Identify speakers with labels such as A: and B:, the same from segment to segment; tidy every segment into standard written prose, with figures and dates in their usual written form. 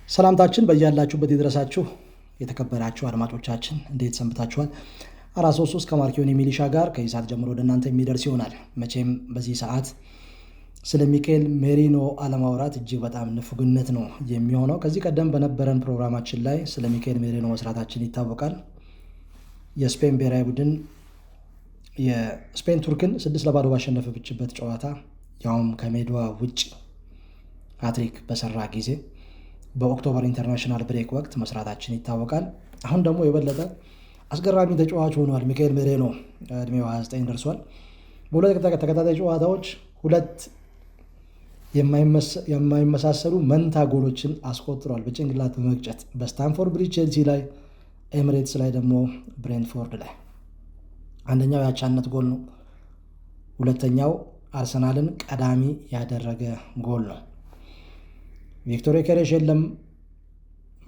A: ሰላምታችን በያላችሁበት የደረሳችሁ የተከበራችሁ አድማጮቻችን፣ እንዴት ሰንብታችኋል? 433 ከማርኪዮን ሚሊሻ ጋር ከዚህ ሰዓት ጀምሮ ወደ እናንተ የሚደርስ ይሆናል። መቼም በዚህ ሰዓት ስለ ሚኬል ሜሪኖ አለማውራት እጅግ በጣም ንፉግነት ነው የሚሆነው። ከዚህ ቀደም በነበረን ፕሮግራማችን ላይ ስለ ሚኬል ሜሪኖ መስራታችን ይታወቃል። የስፔን ብሔራዊ ቡድን የስፔን ቱርክን 6-0 ባሸነፈችበት ጨዋታ፣ ያውም ከሜዳዋ ውጭ ሃትሪክ በሰራ ጊዜ በ October international break ወቅት መስራታችን ይታወቃል። አሁን ደግሞ የበለጠ አስገራሚ ተጫዋች ሆኗል። ሚካኤል ሜሪኖ እድሜው 29 ደርሷል። በሁለት ተከታታይ ጨዋታዎች ሁለት የማይመሳሰሉ መንታ ጎሎችን አስቆጥሯል በጭንቅላት በመግጨት፣ በስታንፎርድ ብሪጅ ቼልሲ ላይ፣ ኤሚሬትስ ላይ ደግሞ ብሬንትፎርድ ላይ። አንደኛው የአቻነት ጎል ነው። ሁለተኛው አርሰናልን ቀዳሚ ያደረገ ጎል ነው። ቪክቶር ዮኬሬሽ የለም።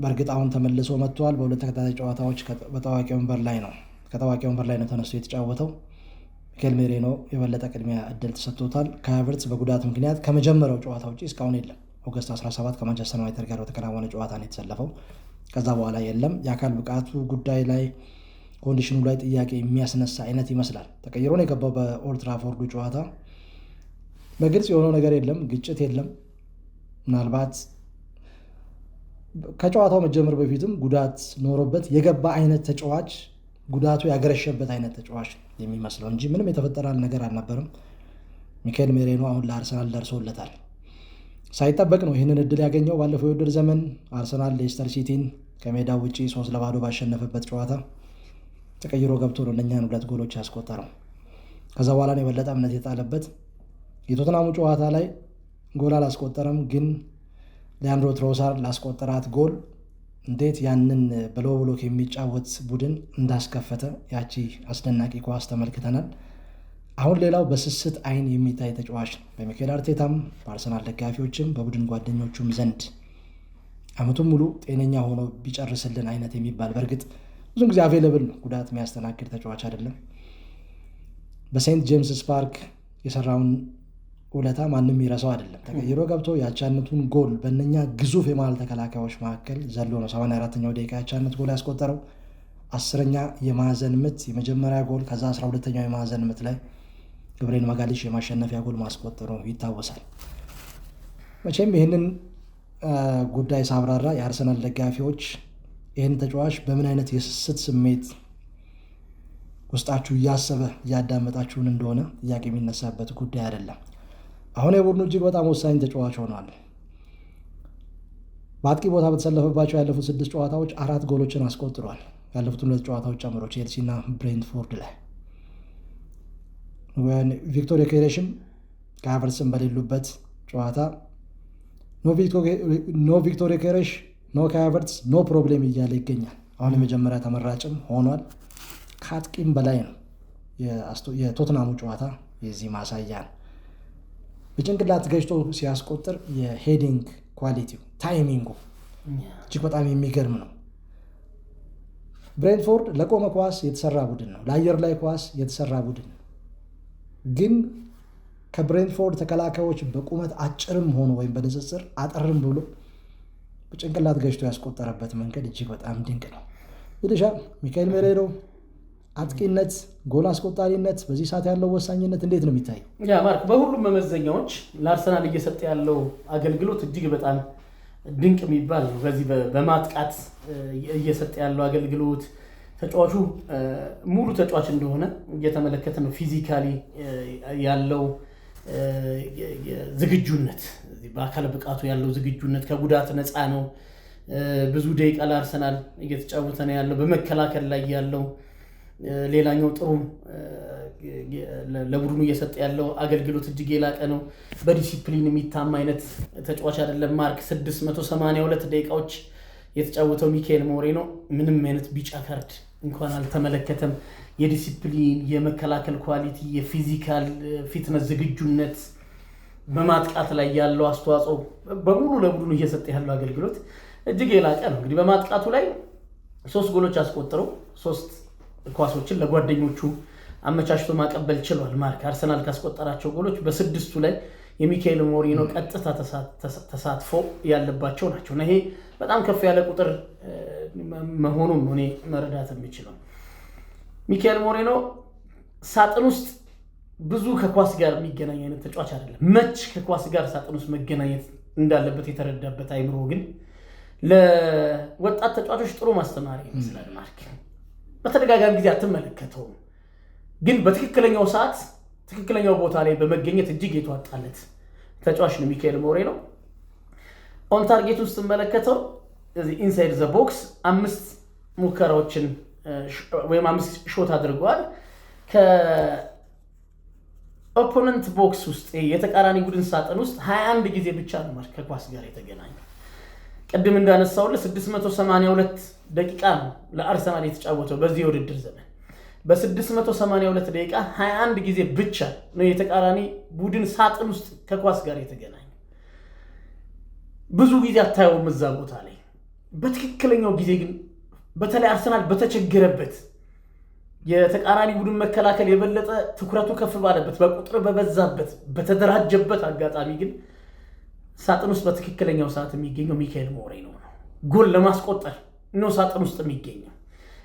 A: በእርግጥ አሁን ተመልሶ መጥቷል። በሁለት ተከታታይ ጨዋታዎች በተጠባባቂ ወንበር ላይ ነው ተነስቶ የተጫወተው። ሚኬል ሜሪኖ የበለጠ ቅድሚያ እድል ተሰጥቶታል። ካይ በጉዳት ምክንያት ከመጀመሪያው ጨዋታ ውጭ እስካሁን የለም። August 17 ከማንቸስተር ዩናይትድ ጋር በተከናወነ ጨዋታ ነው የተሰለፈው። ከዛ በኋላ የለም። የአካል ብቃቱ ጉዳይ ላይ፣ condition ኑ ላይ ጥያቄ የሚያስነሳ አይነት ይመስላል። ተቀይሮ ነው የገባው በኦልድትራፎርዱ ጨዋታ። በግልጽ የሆነው ነገር የለም፣ ግጭት የለም። ምናልባት ከጨዋታው መጀመር በፊትም ጉዳት ኖሮበት የገባ አይነት ተጫዋች፣ ጉዳቱ ያገረሸበት አይነት ተጫዋች የሚመስለው እንጂ ምንም የተፈጠረ ነገር አልነበረም። ሚካኤል ሜሪኖ አሁን ለአርሰናል ደርሶለታል። ሳይጠበቅ ነው ይህንን እድል ያገኘው። ባለፈው የውድድር ዘመን አርሰናል ሌስተር ሲቲን ከሜዳው ውጪ 3-0 ባሸነፈበት ጨዋታ ተቀይሮ ገብቶ ነው እነኛን ሁለት ጎሎች ያስቆጠረው። ከዛ በኋላ ነው የበለጠ እምነት የጣለበት። የቶትናሙ ጨዋታ ላይ ጎል አላስቆጠረም፣ ግን ሊያንድሮ ትሮሳር ላስቆጠራት ጎል እንዴት ያንን በ low block የሚጫወት ቡድን እንዳስከፈተ ያቺ አስደናቂ ኳስ ተመልክተናል። አሁን ሌላው በስስት አይን የሚታይ ተጫዋች ነው። በሚኬል አርቴታም፣ በአርሰናል ደጋፊዎችም፣ በቡድን ጓደኞቹም ዘንድ አመቱን ሙሉ ጤነኛ ሆኖ ቢጨርስልን አይነት የሚባል። በእርግጥ ብዙ ጊዜ available ነው፣ ጉዳት የሚያስተናግድ ተጫዋች አይደለም። በሴንት ጄምስስ ፓርክ የሰራውን ውለታ ማንም የሚረሳው አይደለም። ተቀይሮ ገብቶ የአቻነቱን ጎል በእነኛ ግዙፍ የመሃል ተከላካዮች መካከል ዘሎ ነው 74ኛው ደቂቃ የአቻነት ጎል ያስቆጠረው። 10ኛ የማዕዘን ምት የመጀመሪያ ጎል፣ ከዛ 12ኛው የማዕዘን ምት ላይ ገብርኤል ማጋሊሽ የማሸነፊያ ጎል ማስቆጠሩ ይታወሳል። መቼም ይህንን ጉዳይ ሳብራራ የአርሰናል ደጋፊዎች ይህን ተጫዋች በምን አይነት የስስት ስሜት ውስጣችሁ እያሰበ እያዳመጣችሁን እንደሆነ ጥያቄ የሚነሳበት ጉዳይ አይደለም። አሁን የቡድኑ እጅግ በጣም ወሳኝ ተጫዋች ሆኗል። በአጥቂ ቦታ በተሰለፈባቸው ያለፉት ስድስት ጨዋታዎች አራት ጎሎችን አስቆጥሯል። ያለፉት ሁለት ጨዋታዎች ጨምሮ ቼልሲ እና ብሬንትፎርድ ላይ ቪክቶር ዮኬሬሽም ካይ ሃቨርትስም በሌሉበት ጨዋታ "No ቪክቶር ዮኬሬሽ፣ no ካይ ሃቨርትስ፣ no problem" እያለ ይገኛል። አሁን የመጀመሪያ ተመራጭም ሆኗል። ከአጥቂም በላይ ነው። የቶትናሙ ጨዋታ የዚህ ማሳያ ነው። በጭንቅላት ገጭቶ ሲያስቆጥር የ heading quality ው፣ timing ኡ እጅግ በጣም የሚገርም ነው። ብሬንትፎርድ ለቆመ ኳስ የተሰራ ቡድን ነው። ለአየር ላይ ኳስ የተሰራ ቡድን ነው። ግን ከብሬንትፎርድ ተከላካዮች በቁመት አጭርም ሆኖ ወይም በንጽጽር አጠርም ብሎ በጭንቅላት ገጭቶ ያስቆጠረበት መንገድ እጅግ በጣም ድንቅ ነው። ሚሊሻ፣ ሚካኤል ሜሪኖ አጥቂነት፣ ጎል አስቆጣሪነት፣ በዚህ ሰዓት ያለው ወሳኝነት እንዴት ነው የሚታየው?
B: Yeah ማርክ፣ በሁሉም መመዘኛዎች ለአርሰናል እየሰጠ ያለው አገልግሎት እጅግ በጣም ድንቅ የሚባል ነው። በዚህ በማጥቃት እየሰጠ ያለው አገልግሎት ተጫዋቹ ሙሉ ተጫዋች እንደሆነ እየተመለከተ ነው። Physically ያለው ዝግጁነት፣ በአካል ብቃቱ ያለው ዝግጁነት፣ ከጉዳት ነፃ ነው። ብዙ ደቂቃ ለአርሰናል እየተጫወተ ነው ያለው። በመከላከል ላይ ያለው ሌላኛው ጥሩ ለቡድኑ እየሰጠ ያለው አገልግሎት እጅግ የላቀ ነው። በዲሲፕሊን የሚታማ አይነት ተጫዋች አይደለም። ማርክ፣ 682 ደቂቃዎች የተጫወተው ሚካኤል ሜሪኖ ምንም አይነት ቢጫ ካርድ እንኳን አልተመለከተም። የዲሲፕሊን፣ የመከላከል quality፣ የ physical fitness ዝግጁነት፣ በማጥቃት ላይ ያለው አስተዋጽኦ በሙሉ ለቡድኑ እየሰጠ ያለው አገልግሎት እጅግ የላቀ ነው። እንግዲህ በማጥቃቱ ላይ ሶስት ጎሎች አስቆጥረው ሶስት ኳሶችን ለጓደኞቹ አመቻችቶ ማቀበል ችሏል። ማርክ፣ አርሰናል ካስቆጠራቸው ጎሎች በስድስቱ ላይ የሚካኤል ሜሪኖ ቀጥታ ተሳትፎ ያለባቸው ናቸው እና ይሄ በጣም ከፍ ያለ ቁጥር መሆኑን እኔ መረዳት የምችለው። ሚካኤል ሞሬኖ ሳጥን ውስጥ ብዙ ከኳስ ጋር የሚገናኝ አይነት ተጫዋች አይደለም። መች ከኳስ ጋር ሳጥን ውስጥ መገናኘት እንዳለበት የተረዳበት አይምሮ ግን ለወጣት ተጫዋቾች ጥሩ ማስተማሪያ ይመስላል። ማርክ በተደጋጋሚ ጊዜ አትመለከተውም፣ ግን በትክክለኛው ሰዓት ትክክለኛው ቦታ ላይ በመገኘት እጅግ የተዋጣለት ተጫዋች ነው ሚካኤል ሞሬኖ። On target ውስጥ ስትመለከተው እዚህ inside the box 5 ሙከራዎችን ወይም 5 shot አድርገዋል። ከ opponent box ውስጥ የተቃራኒ ቡድን ሳጥን ውስጥ 21 ጊዜ ብቻ ነው ማርክ ከኳስ ጋር የተገናኘው። ቅድም እንዳነሳውልህ 682 ደቂቃ ነው ለአርሰናል የተጫወተው በዚህ የውድድር ዘመን። በ682 ደቂቃ 21 ጊዜ ብቻ ነው የተቃራኒ ቡድን ሳጥን ውስጥ ከኳስ ጋር የተገናኘው። ብዙ ጊዜ አታየውም እዛ ቦታ ላይ። በትክክለኛው ጊዜ ግን በተለይ አርሰናል በተቸገረበት የተቃራኒ ቡድን መከላከል የበለጠ ትኩረቱ ከፍ ባለበት፣ በቁጥር በበዛበት፣ በተደራጀበት አጋጣሚ ግን ሳጥን ውስጥ በትክክለኛው ሰዓት የሚገኘው ሚካኤል ሞሬኖ ነው። ጎል ለማስቆጠር ነው ሳጥን ውስጥ የሚገኘው።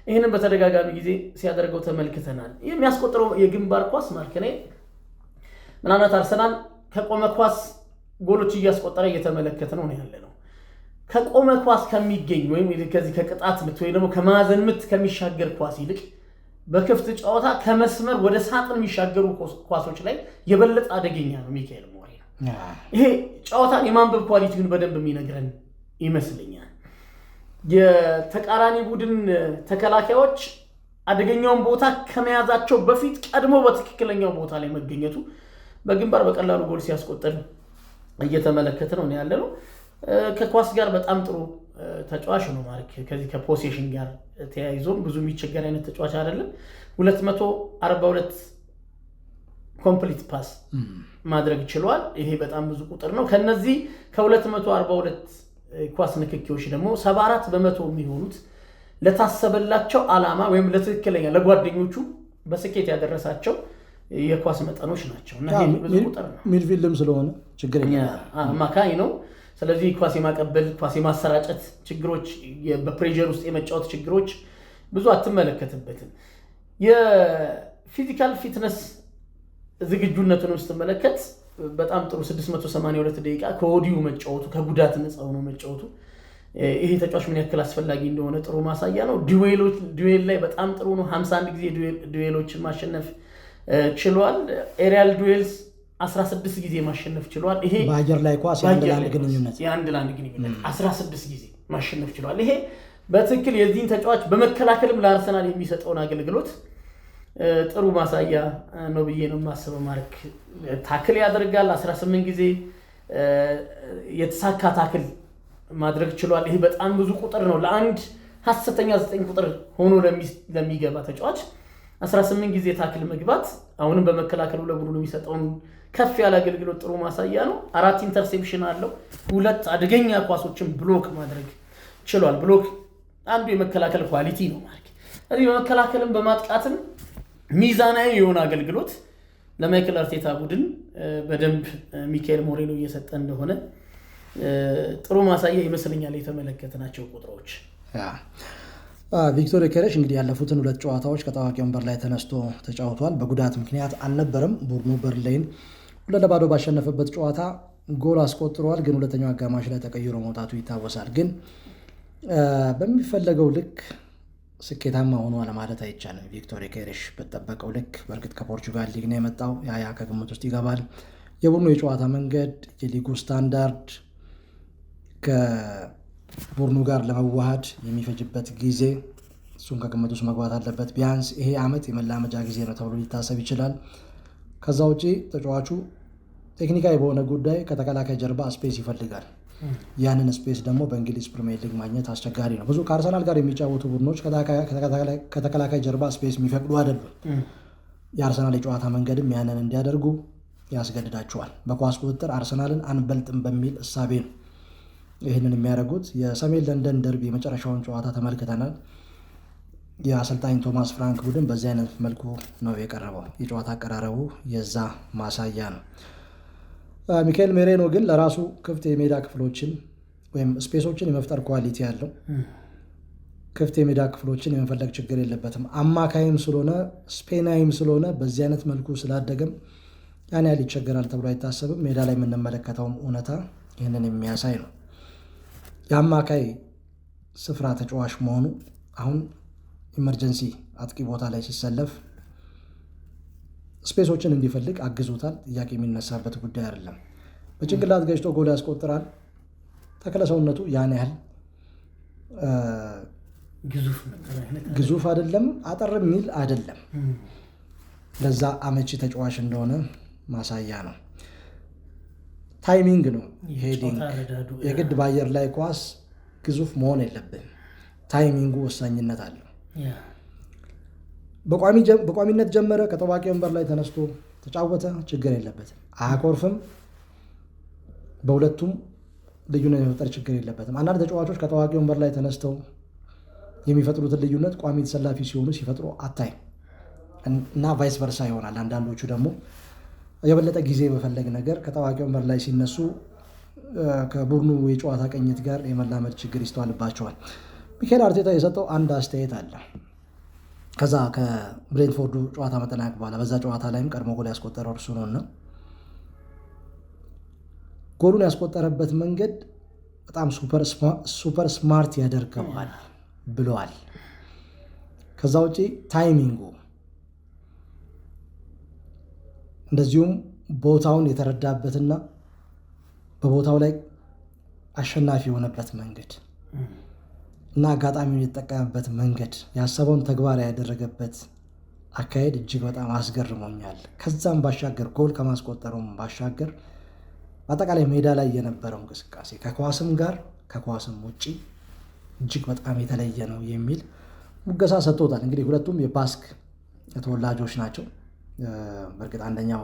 B: ይህንን በተደጋጋሚ ጊዜ ሲያደርገው ተመልክተናል። የሚያስቆጥረው የግንባር ኳስ ማርክ እኔ ምናልባት አርሰናል ከቆመ ኳስ ጎሎች እያስቆጠረ እየተመለከተ ነው ያለ ነው። ከቆመ ኳስ ከሚገኝ ወይም ከዚህ ከቅጣት ምት ወይ ደግሞ ከማዕዘን ምት ከሚሻገር ኳስ ይልቅ በክፍት ጨዋታ ከመስመር ወደ ሳጥን የሚሻገሩ ኳሶች ላይ የበለጠ አደገኛ ነው ሚካኤል ሞሬኖ። ይሄ ጨዋታን የማንበብ quality ውን በደንብ የሚነግረን ይመስለኛል። የተቃራኒ ቡድን ተከላካዮች አደገኛውን ቦታ ከመያዛቸው በፊት ቀድሞ በትክክለኛው ቦታ ላይ መገኘቱ በግንባር በቀላሉ ጎል ሲያስቆጥር እየተመለከተ ነው ያለ ነው። ከኳስ ጋር በጣም ጥሩ ተጫዋች ነው ማርክ። ከዚህ ከ possession ጋር ተያይዞም ብዙ የሚቸገር አይነት ተጫዋች አይደለም። 242 complete pass ማድረግ ችሏል። ይሄ በጣም ብዙ ቁጥር ነው። ከነዚህ ከ242 ኳስ ንክኪዎች ደግሞ 74% የሚሆኑት ለታሰበላቸው ዓላማ ወይም ለትክክለኛ ለጓደኞቹ በስኬት ያደረሳቸው የኳስ መጠኖች ናቸው እና ይሄ ብዙ ቁጥር ነው።
A: midfield ም ስለሆነ ችግር የለም፣
B: አማካኝ ነው። ስለዚህ ኳስ የማቀበል፣ ኳስ የማሰራጨት ችግሮች፣ በ pressure ውስጥ የመጫወት ችግሮች ብዙ አትመለከትበትም። የ physical fitness ዝግጁነቱንም ስትመለከት በጣም ጥሩ 682 ደቂቃ ከወዲሁ መጫወቱ፣ ከጉዳት ነፃ ሆኖ መጫወቱ ይሄ ተጫዋች ምን ያክል አስፈላጊ እንደሆነ ጥሩ ማሳያ ነው። duel ላይ በጣም ጥሩ ነው። 51 ጊዜ duel ኦችን ማሸነፍ ችሏል። Aerial duels 16 ጊዜ ማሸነፍ ችሏል። ይሄ
A: በአየር ላይ ኳስ የአንድ ለአንድ ግንኙነት
B: የአንድ ለአንድ ግንኙነት 16 ጊዜ ማሸነፍ ችሏል። ይሄ በትክክል የዚህን ተጫዋች በመከላከልም ለአርሰናል የሚሰጠውን አገልግሎት ጥሩ ማሳያ ነው ብዬ ነው የማስበው። ማርክ tackle ያደርጋል። 18 ጊዜ የተሳካ tackle ማድረግ ችሏል። ይሄ በጣም ብዙ ቁጥር ነው ለአንድ ሀሰተኛ 9 ቁጥር ሆኖ ለሚገባ ተጫዋች 18 ጊዜ tackle መግባት አሁንም በመከላከሉ ለቡድኑ የሚሰጠውን ከፍ ያለ አገልግሎት ጥሩ ማሳያ ነው። 4 interception አለው። 2 አደገኛ ኳሶችን block ማድረግ ችሏል። Block አንዱ የመከላከል quality ነው ማርክ። እዚህ በመከላከልም በማጥቃትም ሚዛናዊ የሆነ አገልግሎት ለማይክል አርቴታ ቡድን በደንብ ሚካኤል ሞሬኖ እየሰጠ እንደሆነ ጥሩ ማሳያ ይመስለኛል የተመለከትናቸው ቁጥሮች።
A: ቪክቶር ዮኬሬሽ እንግዲህ ያለፉትን 2 ጨዋታዎች ከተጠባባቂ ወንበር ላይ ተነስቶ ተጫውቷል። በጉዳት ምክንያት አልነበረም። ቡድኑ በርንሌይን 2-0 ባሸነፈበት ጨዋታ ጎል አስቆጥሯል። ግን ሁለተኛው አጋማሽ ላይ ተቀይሮ መውጣቱ ይታወሳል። ግን በሚፈለገው ልክ ስኬታማ ሆኗል ማለት አይቻልም። ቪክቶር ዮኬሬሽ በተጠበቀው ልክ በእርግጥ ከፖርቹጋል ሊግ ነው የመጣው። ያ ከግምት ውስጥ ይገባል። የቡድኑ የጨዋታ መንገድ፣ የሊጉ ስታንዳርድ፣ ከቡድኑ ጋር ለመዋሃድ የሚፈጅበት ጊዜ እሱን ከግምት ውስጥ መግባት አለበት። ቢያንስ ይሄ ዓመት የመላመጃ ጊዜ ነው ተብሎ ሊታሰብ ይችላል። ከዛ ውጪ ተጫዋቹ ቴክኒካዊ በሆነ ጉዳይ ከተከላካይ ጀርባ space ይፈልጋል። ያንን space ደግሞ በእንግሊዝ ፕሪሚየር ሊግ ማግኘት አስቸጋሪ ነው። ብዙ ከአርሰናል ጋር የሚጫወቱ ቡድኖች ከተከላካይ ጀርባ space የሚፈቅዱ አይደሉም። የአርሰናል የጨዋታ መንገድም ያንን እንዲያደርጉ ያስገድዳቸዋል። በኳስ ቁጥጥር አርሰናልን አንበልጥም በሚል እሳቤ ነው ይህንን የሚያደርጉት። የሰሜን ለንደን ደርቢ የመጨረሻውን ጨዋታ ተመልክተናል። የአሰልጣኝ ቶማስ ፍራንክ ቡድን በዚህ አይነት መልኩ ነው የቀረበው። የጨዋታ አቀራረቡ የዛ ማሳያ ነው። ሚካኤል ሜሬኖ ግን ለራሱ ክፍት የሜዳ ክፍሎችን ወይም space ኦችን የመፍጠር quality ያለው፣ ክፍት የሜዳ ክፍሎችን የመፈለግ ችግር የለበትም። አማካይም ስለሆነ፣ ስፔናዊም ስለሆነ፣ በዚህ አይነት መልኩ ስላደገም ያን ያህል ይቸገራል ተብሎ አይታሰብም። ሜዳ ላይ የምንመለከተውም እውነታ ይህንን የሚያሳይ ነው። የአማካይ ስፍራ ተጫዋች መሆኑ አሁን emergency አጥቂ ቦታ ላይ ሲሰለፍ space ኦችን እንዲፈልግ አግዞታል። ጥያቄ የሚነሳበት ጉዳይ አይደለም። በጭንቅላት ገጭቶ ጎል ያስቆጥራል። ተክለ ሰውነቱ ያን ያህል ግዙፍ አይደለም፣ አጠር የሚል አይደለም። ለዛ አመቺ ተጫዋች እንደሆነ ማሳያ ነው። Timing ነው heading። የግድ በአየር ላይ ኳስ ግዙፍ መሆን የለብህም። Timing ኡ ወሳኝነት አለው። በቋሚነት ጀመረ፣ ከተጠባባቂ ወንበር ላይ ተነስቶ ተጫወተ፣ ችግር የለበትም። አያኮርፍም። በሁለቱም ልዩነት የመፍጠር ችግር የለበትም። አንዳንድ ተጫዋቾች ከተጠባባቂ ወንበር ላይ ተነስተው የሚፈጥሩትን ልዩነት ቋሚ ተሰላፊ ሲሆኑ ሲፈጥሩ አታይም እና vice versa ይሆናል። አንዳንዶቹ ደግሞ የበለጠ ጊዜ በፈለግ ነገር ከተጠባባቂ ወንበር ላይ ሲነሱ ከቡድኑ የጨዋታ ቅኝት ጋር የመላመድ ችግር ይስተዋልባቸዋል። ሚካኤል አርቴታ የሰጠው አንድ አስተያየት አለ። ከዛ ከብሬንትፎርዱ ጨዋታ መጠናቀቅ በኋላ፣ በዛ ጨዋታ ላይም ቀድሞ ጎል ያስቆጠረው እርሱ ነው እና ጎሉን ያስቆጠረበት መንገድ በጣም super smart ያደርገዋል ብለዋል። ከዛ ውጪ timing ኡ፣ እንደዚሁም ቦታውን የተረዳበትና በቦታው ላይ አሸናፊ የሆነበት መንገድ እና አጋጣሚውን የተጠቀመበት መንገድ፣ ያሰበውን ተግባራዊ ያደረገበት አካሄድ እጅግ በጣም አስገርሞኛል። ከዛም ባሻገር፣ ጎል ከማስቆጠሩም ባሻገር፣ በአጠቃላይ ሜዳ ላይ የነበረው እንቅስቃሴ ከኳስም ጋር ከኳስም ውጪ እጅግ በጣም የተለየ ነው የሚል ሙገሳ ሰጥቶታል። እንግዲህ ሁለቱም የባስክ ተወላጆች ናቸው። በእርግጥ አንደኛው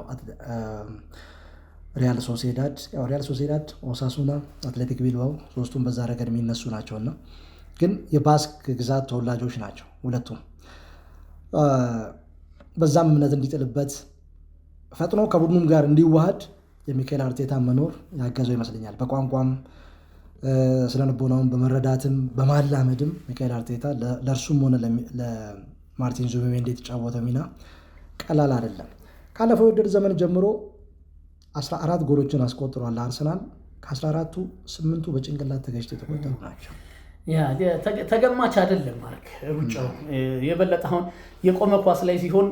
A: ሪያል ሶሴዳድ፣ ያው ሪያል ሶሴዳድ፣ ኦሳሱና፣ አትሌቲክ ቢልባኦ ሶስቱም በዛ ረገድ የሚነሱ ናቸው እና ግን የባስክ ግዛት ተወላጆች ናቸው ሁለቱም። በዛም እምነት እንዲጥልበት፣ ፈጥኖ ከቡድኑም ጋር እንዲዋሃድ የሚካኤል አርቴታ መኖር ያገዘው ይመስለኛል። በቋንቋም ስነ ልቦናውን በመረዳትም በማላመድም ሚካኤል አርቴታ ለእርሱም ሆነ ለማርቲን ዙቢሜንዲ የተጫወተው ሚና ቀላል አይደለም። ካለፈው የውድድር ዘመን ጀምሮ 14 ጎሎችን አስቆጥሯል አርሰናል። ከ14ቱ ስምንቱ በጭንቅላት ተገጭተው የተቆጠሩ ናቸው።
B: ተገማች አይደለም ማርክ ሩጫው። የበለጠ አሁን የቆመ ኳስ ላይ ሲሆን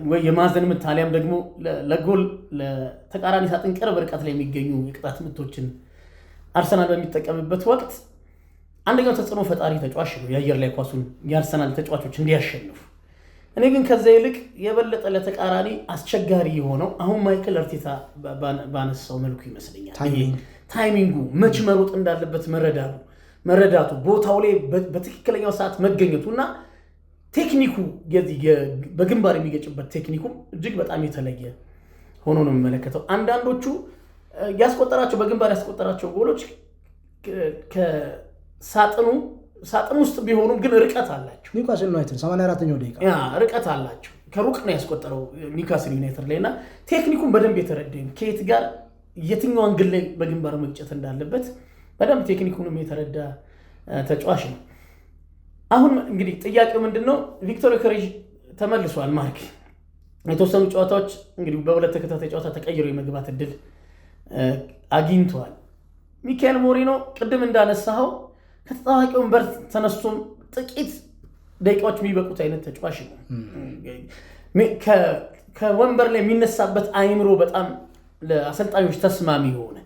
B: ወይ የማዕዘን ምት አሊያም ደግሞ ለጎል ለተቃራኒ ሳጥን ቅርብ ርቀት ላይ የሚገኙ የቅጣት ምቶችን አርሰናል በሚጠቀምበት ወቅት አንደኛው ተጽዕኖ ፈጣሪ ተጫዋች ነው፣ የአየር ላይ ኳሱን የአርሰናል ተጫዋቾች እንዲያሸንፉ። እኔ ግን ከዛ ይልቅ የበለጠ ለተቃራኒ አስቸጋሪ የሆነው አሁን ማይክል አርቴታ ባነሳው መልኩ ይመስለኛል። Timing ኡ፣ መች መሮጥ እንዳለበት መረዳቱ፣ ቦታው ላይ በትክክለኛው ሰዓት መገኘቱ እና ቴክኒኩ፣ በግንባር የሚገጭበት ቴክኒኩም እጅግ በጣም የተለየ ሆኖ ነው የምመለከተው። አንዳንዶቹ ያስቆጠራቸው፣ በግንባር ያስቆጠራቸው ጎሎች ከሳጥኑ ሳጥን ውስጥ ቢሆኑም ግን ርቀት አላቸው።
A: ኒውካስል ዩናይትድ 84ኛው ደቂቃ።
B: ርቀት አላቸው። ከሩቅ ነው ያስቆጠረው ኒውካስል ዩናይትድ ላይ እና ቴክኒኩን በደንብ የተረዳ፣ ከየት ጋር የትኛው angle ላይ በግንባር መግጨት እንዳለበት በደንብ ቴክኒኩንም የተረዳ ተጫዋች ነው። አሁን እንግዲህ ጥያቄው ምንድን ነው? ቪክቶር ዮኬሬሽ ተመልሷል። ማርክ፣ የተወሰኑ ጨዋታዎች እንግዲህ በሁለት ተከታታይ ጨዋታ ተቀይሮ የመግባት እድል አግኝተዋል። ሚካኤል ሞሪኖ ቅድም እንዳነሳኸው ከተጠባባቂ ወንበር ተነስቶም ጥቂት ደቂቃዎች የሚበቁት አይነት ተጫዋች ነው። ከወንበር ላይ የሚነሳበት አይምሮ በጣም ለአሰልጣኞች ተስማሚ የሆነ፣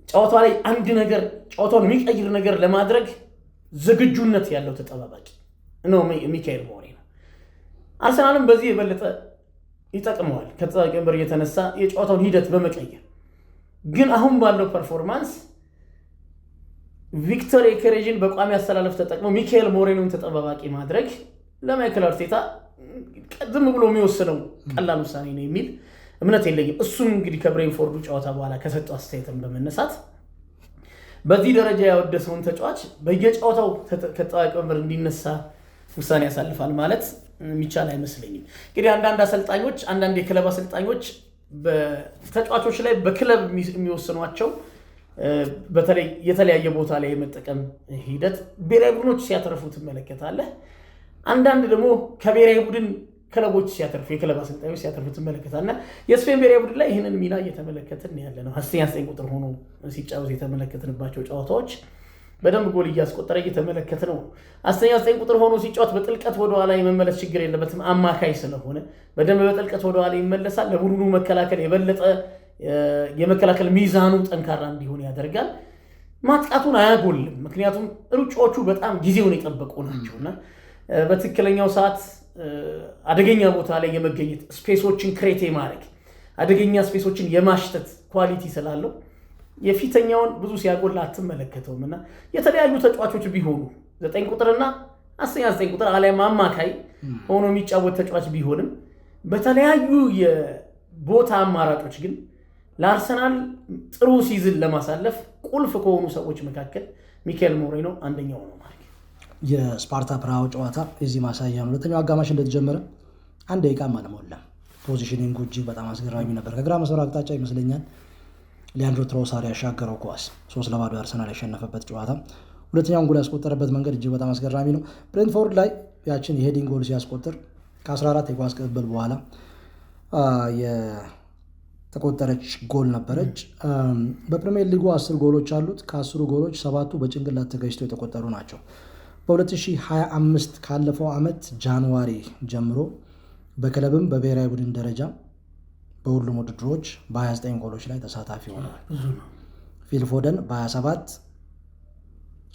B: ጨዋታ ላይ አንድ ነገር ጨዋታውን የሚቀይር ነገር ለማድረግ ዝግጁነት ያለው ተጠባባቂ ነው ሚካኤል ሞሬኖ። አርሰናልም በዚህ የበለጠ ይጠቅመዋል፣ ከተጠባባቂ ወንበር እየተነሳ የጨዋታውን ሂደት በመቀየር። ግን አሁን ባለው performance ቪክቶር ዮኬሬሽን በቋሚ አሰላለፍ ተጠቅሞ ሚካኤል ሞሬኖን ተጠባባቂ ማድረግ ለማይክል አርቴታ ዝም ብሎ የሚወስነው ቀላል ውሳኔ ነው የሚል እምነት የለኝም። እሱም እንግዲህ ከብሬንፎርዱ ጨዋታ በኋላ ከሰጠው አስተያየትን በመነሳት በዚህ ደረጃ ያወደሰውን ተጫዋች በየጨዋታው ከተጠባባቂ ወንበር እንዲነሳ ውሳኔ ያሳልፋል ማለት የሚቻል አይመስለኝም። እንግዲህ አንዳንድ አሰልጣኞች፣ አንዳንድ የክለብ አሰልጣኞች በተጫዋቾች ላይ በክለብ የሚወስኗቸው በተለይ የተለያየ ቦታ ላይ የመጠቀም ሂደት ብሔራዊ ቡድኖች ሲያተርፉ ትመለከታለህ። አንዳንድ ደግሞ ከብሔራዊ ቡድን ክለቦች ሲያተርፉ፣ የክለብ አሰልጣኞች ሲያተርፉ ትመለከታለህ። እና የስፔን ብሔራዊ ቡድን ላይ ይህንን ሚና እየተመለከትን ያለ ነው። ሐሰተኛ 9 ቁጥር ሆኖ ሲጫወት የተመለከትንባቸው ጨዋታዎች በደንብ ጎል እያስቆጠረ እየተመለከት ነው። ሐሰተኛ 9 ቁጥር ሆኖ ሲጫወት በጥልቀት ወደኋላ የመመለስ ችግር የለበትም። አማካይ ስለሆነ በደንብ በጥልቀት ወደኋላ ይመለሳል። ለቡድኑ መከላከል የበለጠ የመከላከል ሚዛኑ ጠንካራ እንዲሆን ያደርጋል። ማጥቃቱን አያጎልም። ምክንያቱም ሩጫዎቹ በጣም ጊዜውን የጠበቁ ናቸው እና በትክክለኛው ሰዓት አደገኛ ቦታ ላይ የመገኘት፣ space ኦችን create የማድረግ፣ አደገኛ space ኦችን የማሽተት quality ስላለው የፊተኛውን ብዙ ሲያጎል አትመለከተውም። እና የተለያዩ ተጫዋቾች ቢሆኑ፣ 9 ቁጥርና ሐሰተኛ 9 ቁጥር አሊያም አማካይ ሆኖ የሚጫወት ተጫዋች ቢሆንም፣ በተለያዩ የቦታ አማራጮች ግን ለአርሰናል ጥሩ season ለማሳለፍ ቁልፍ ከሆኑ ሰዎች መካከል ሚካኤል ሞሬኖ አንደኛው ነው ማለት።
A: የስፓርታ ፕራሃው ጨዋታ የዚህ ማሳያ ነው። ሁለተኛው አጋማሽ እንደተጀመረ አንድ ደቂቃም አልሞላም። Positioning ኡ እጅግ በጣም አስገራሚ ነበር። ከግራ መስመር አቅጣጫ ይመስለኛል ሊያንድሮ ትሮሳር ያሻገረው ኳስ፣ 3-0 አርሰናል ያሸነፈበት ጨዋታ ሁለተኛውን ጎል ያስቆጠረበት መንገድ እጅግ በጣም አስገራሚ ነው። ብሬንትፎርድ ላይ ያችን የ heading ጎል ሲያስቆጥር ከ14 የኳስ ቅብብል በኋላ የተቆጠረች ጎል ነበረች። በፕሪሚየር ሊጉ 10 ጎሎች አሉት። ከ10ሩ ጎሎች ሰባቱ በጭንቅላት ተገጭተው የተቆጠሩ ናቸው። በ2025 ካለፈው ዓመት January ጀምሮ በክለብም በብሔራዊ ቡድን ደረጃ በሁሉም ውድድሮች በ29 ጎሎች ላይ ተሳታፊ ሆነዋል። ፊል ፎደን በ27፣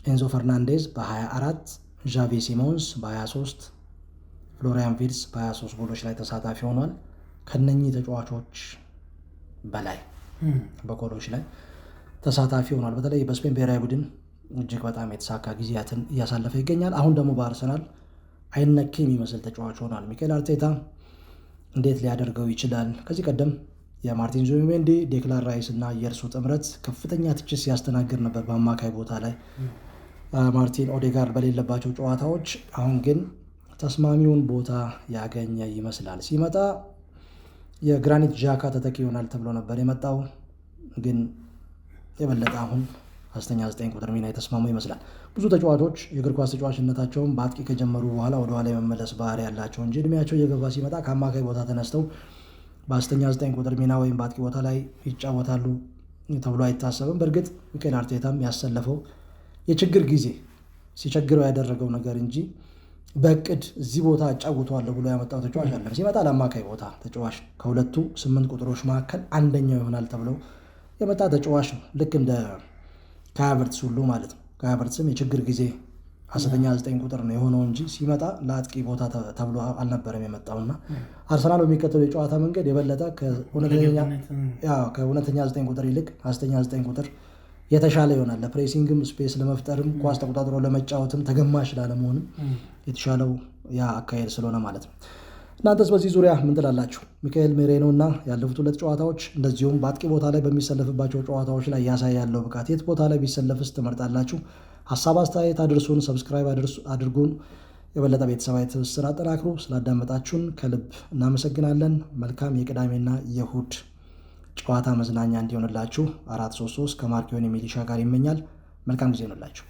A: ኤንዞ ፈርናንዴዝ በ24፣ ዣቪ ሲሞንስ በ23፣ ፍሎሪያን ቪርትዝ በ23 ጎሎች ላይ ተሳታፊ ሆኗል። ከነኚህ ተጫዋቾች በላይ በጎሎች ላይ ተሳታፊ ሆኗል። በተለይ በስፔን ብሔራዊ ቡድን እጅግ በጣም የተሳካ ጊዜያትን እያሳለፈ ይገኛል። አሁን ደግሞ በአርሰናል አይነኬ የሚመስል ተጫዋች ሆኗል። ሚኬል አርቴታ እንዴት ሊያደርገው ይችላል? ከዚህ ቀደም የማርቲን ዙቢሜንዲ፣ ዴክላን ራይስ እና የእርሱ ጥምረት ከፍተኛ ትችት ሲያስተናግድ ነበር በአማካይ ቦታ ላይ ማርቲን ኦዴጋርድ በሌለባቸው ጨዋታዎች። አሁን ግን ተስማሚውን ቦታ ያገኘ ይመስላል። ሲመጣ የግራኒት ዣካ ተተኪ ይሆናል ተብሎ ነበር የመጣው፣ ግን የበለጠ አሁን ሐሰተኛ 9 ቁጥር ሚና የተስማማው ይመስላል። ብዙ ተጫዋቾች የእግር ኳስ ተጫዋችነታቸውን በአጥቂ ከጀመሩ በኋላ ወደኋላ የመመለስ ባህሪ ያላቸው እንጂ እድሜያቸው እየገፋ ሲመጣ ከአማካይ ቦታ ተነስተው በሐሰተኛ 9 ቁጥር ሚና ወይም በአጥቂ ቦታ ላይ ይጫወታሉ ተብሎ አይታሰብም። በእርግጥ ሚኬል አርቴታም ያሰለፈው የችግር ጊዜ ሲቸግረው ያደረገው ነገር እንጂ በእቅድ እዚህ ቦታ አጫውተዋለሁ ብሎ ያመጣው ተጫዋች አለም። ሲመጣ ለአማካይ ቦታ ተጫዋች፣ ከሁለቱ 8 ቁጥሮች መካከል አንደኛው ይሆናል ተብሎ የመጣ ተጫዋች ነው። ልክ እንደ ካይ ሃቨርትዝ ሁሉ ማለት ነው። ካይ ሃቨርትዝም የችግር ጊዜ ሐሰተኛ 9 ቁጥር ነው የሆነው እንጂ ሲመጣ ለአጥቂ ቦታ ተብሎ አልነበረም የመጣውና አርሰናል በሚከተለው የጨዋታ መንገድ የበለጠ ከእውነተኛ 9 ቁጥር ይልቅ ሐሰተኛ 9 ቁጥር የተሻለ ይሆናል። ለ pressing ም፣ space ለመፍጠርም፣ ኳስ ተቆጣጥሮ ለመጫወትም፣ ተገማሽ ላለመሆንም የተሻለው ያ አካሄድ ስለሆነ ማለት ነው። እናንተስ በዚህ ዙሪያ ምን ትላላችሁ? ሚካኤል ሜሬኖ እና ያለፉት ሁለት ጨዋታዎች እንደዚሁም በአጥቂ ቦታ ላይ በሚሰለፍባቸው ጨዋታዎች ላይ ያሳየ ያለው ብቃት፣ የት ቦታ ላይ ቢሰለፍስ ትመርጣላችሁ? ሀሳብ አስተያየት አድርሱን፣ subscribe አድርጉን። የበለጠ ቤተሰባዊ ትስስር አጠናክሩ። ስላዳመጣችሁን ከልብ እናመሰግናለን። መልካም የቅዳሜና የእሁድ ጨዋታ መዝናኛ እንዲሆንላችሁ 433 ከማርኪዮን የሚሊሻ ጋር ይመኛል። መልካም ጊዜ ይሆንላችሁ።